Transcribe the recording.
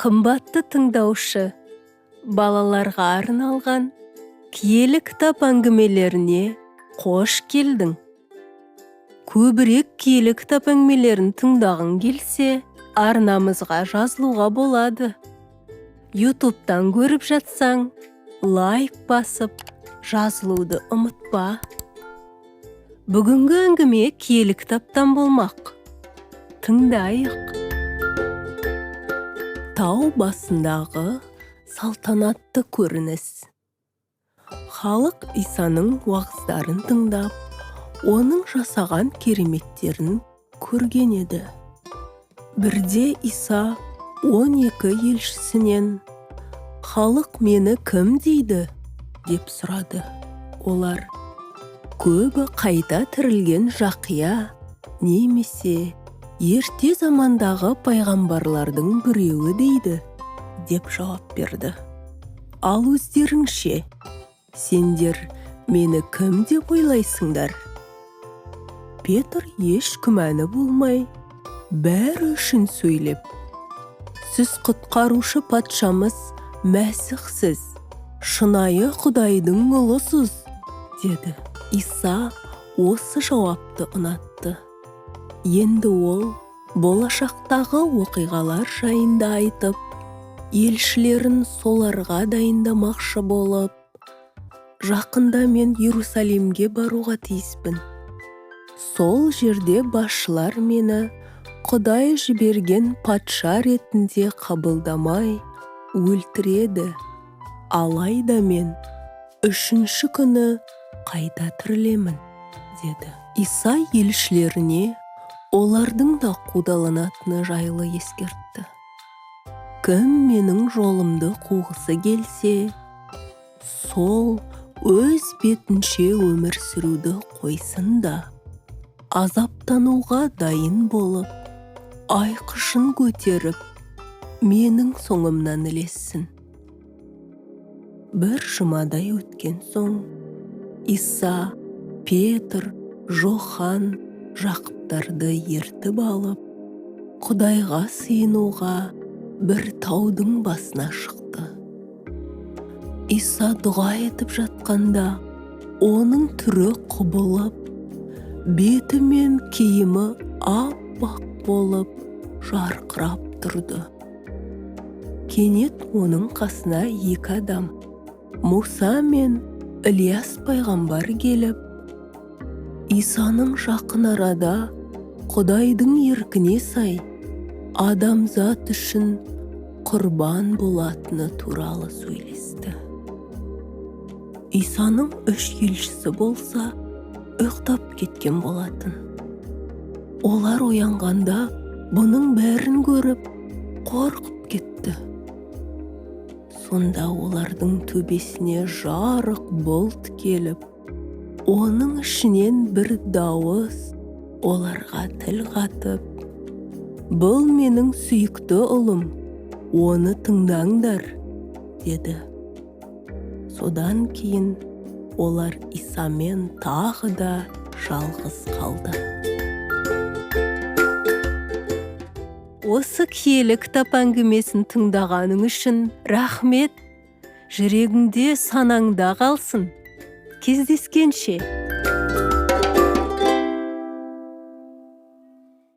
Қымбатты тыңдаушы, балаларға арналған киелі кітап әңгімелеріне қош келдің. Көбірек киелі кітап әңгімелерін тыңдағың келсе, арнамызға жазылуға болады. Ютубтан көріп жатсаң, лайк басып, жазылуды ұмытпа. Бүгінгі әңгіме киелі кітаптан болмақ. Тыңдайық. Тау басындағы салтанатты көрініс. Халық Исаның уағыздарын тыңдап, оның жасаған кереметтерін көрген еді. Бірде Иса 12 елшісінен: «Халық мені кім дейді?» – деп сұрады. Олар: «Көбі қайта тірілген Жақия немесе ерте замандағы пайғамбарлардың біреуі дейді», – деп жауап берді. «Ал өздеріңше, сендер мені кім деп ойлайсыңдар?» Петр еш күмәні болмай, бәрі үшін сөйлеп: «Сіз құтқарушы патшамыз Мәсіхсіз, шынайы Құдайдың ұлысыз», – деді. Иса осы жауапты ұнатты. Енді ол болашақтағы оқиғалар жайында айтып, елшілерін соларға дайындамақшы болып: «Жақында мен Иерусалимге баруға тиіспін. Сол жерде басшылар мені Құдай жіберген патша ретінде қабылдамай, өлтіреді. Алайда мен үшінші күні қайта тірілемін», – деді. Иса елшілеріне олардың да қудаланатыны жайлы ескертті. «Кім менің жолымды қуғысы келсе, сол өз бетінше өмір сүруді қойсын да, азаптануға дайын болып, айқышын көтеріп, менің соңымнан ілессін». Бір жұмадай өткен соң, Иса Петр, Жохан, Жақыптарды ертіп алып, Құдайға сыйынуға бір таудың басына шықты. Иса дұға етіп жатқанда, оның түрі құбылып, беті мен киімі аппақ болып жарқырап тұрды. Кенет оның қасына екі адам, Мұса мен Ілияс пайғамбар келіп, Исаның жақын арада Құдайдың еркіне сай адамзат үшін құрбан болатыны туралы сөйлесті. Исаның үш елшісі болса, ұйықтап кеткен болатын. Олар оянғанда, бұның бәрін көріп, қорқып кетті. Сонда олардың төбесіне жарық бұлт келіп, оның ішінен бір дауыс оларға тіл қатып: «Бұл менің сүйікті ұлым, оны тыңдаңдар», – деді. Содан кейін олар Исамен тағы да жалғыз қалды. Осы киелі кітап әңгімесін тыңдағаның үшін рахмет. Жүрегіңде, санаңда қалсын. Кездескенше.